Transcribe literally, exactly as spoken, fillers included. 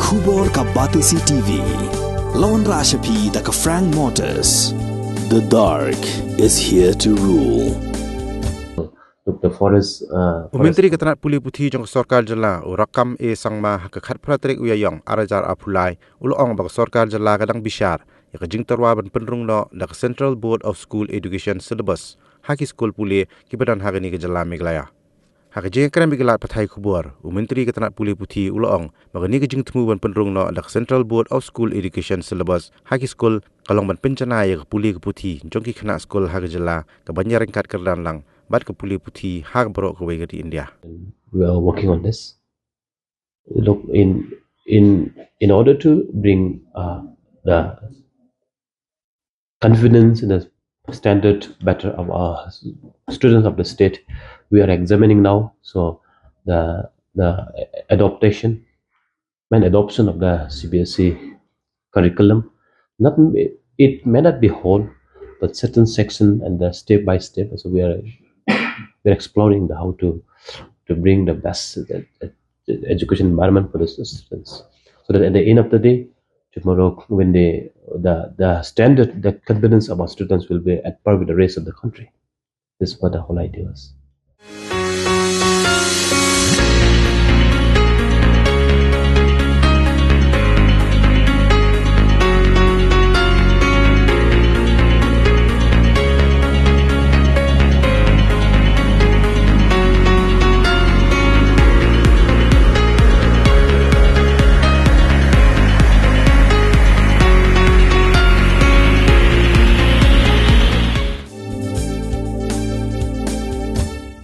Khubor ka Batesi T V. Lawan Rashapi da ka Frank Motors. The dark is here to rule. Look, the forest. Uh, U Myntri ka tnat pule puthi jong ka sorkar jylla u Rakkam A Sangma ha ka khatphra tarik u Ïaïong ar hajar arphew lai u la ong ba ka sorkar jylla ka dang bishar ïa ka jingtyrwa ban pynrung noh da ka Central Board of School Education syllabus ha ki skul pule kiba don ha kane ka jylla Meghalaya. Ha ka jingïakren bad ki lad pathai khubor, u Myntri ka tnat pule puthi u la ong ba kane ka jingthmu ban pynrung noh da ka Central Board of School Education syllabus ha ki skul ka long ban pynjanai ïa ka pule ka puthi jong ki khynnah skul ha ka jylla, ka ban ïaryngkat kyrdan lang bad ka pule puthi ha baroh kawei ka ri India. We are working on this. Look, in in in order to bring uh, the confidence in the standard better of our students of the state, we are examining now. So the the adaptation and adoption of the C B S E curriculum, not, it may not be whole, but certain section and the step by step. So we are we're exploring the how to to bring the best uh, uh, education environment for the students, so that at the end of the day, tomorrow when they the the standard, the confidence of our students will be at par with the rest of the country. This is what the whole idea was.